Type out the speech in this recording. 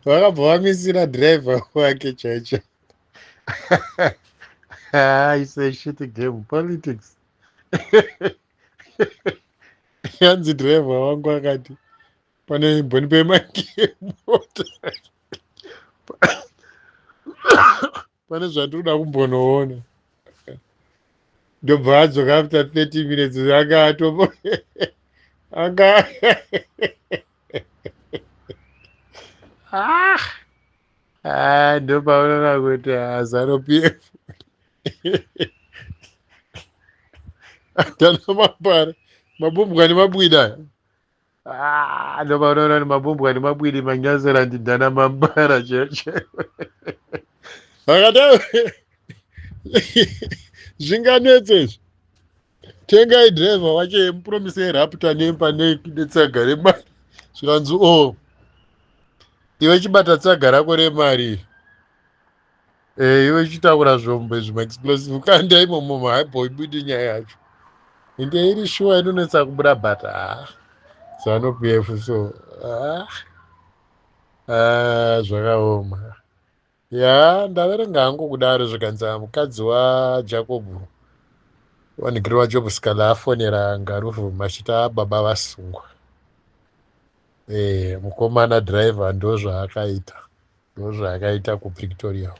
Vakabva vamisira driver wake chaicho. It's a shit game, politics. Yanzi driver wangu akati pane mboni pemangemota, pane zvandinoda kumbonoona. Ndobva adzoka after 30 minutes, anga ato anga ah! Ah, ndopaunoona kuti ZANU PF tana mapara mabumbwa nemabwidi aya. Ah, ndopaunoona kuti mabumbwa nemabwidi manyasera ndidhana mambara cheche vakati zvinganetse izvi. Tengai driver wacho, mupromise raptor nemba netsaga remari. Zvikanzi, o oh, iwe chibata tsaga rako remari, iwe chitaura zvombo izvi, maexplosive, kanda imomo, haibhoibudi nyaya yacho. Ende iri shuwa inonetsa kubuda, but ah, ZANU PF so ah, ah, zvakaoma. Ya, ndaverenga hangu kudaro, zvikanzi mukadzi waJacob, wanhikiri waJob Sikhala, afonera Ngarufu machita baba vasungwa. Mukomana driver ndozvaakaita, ndozvaakaita kuPretoria.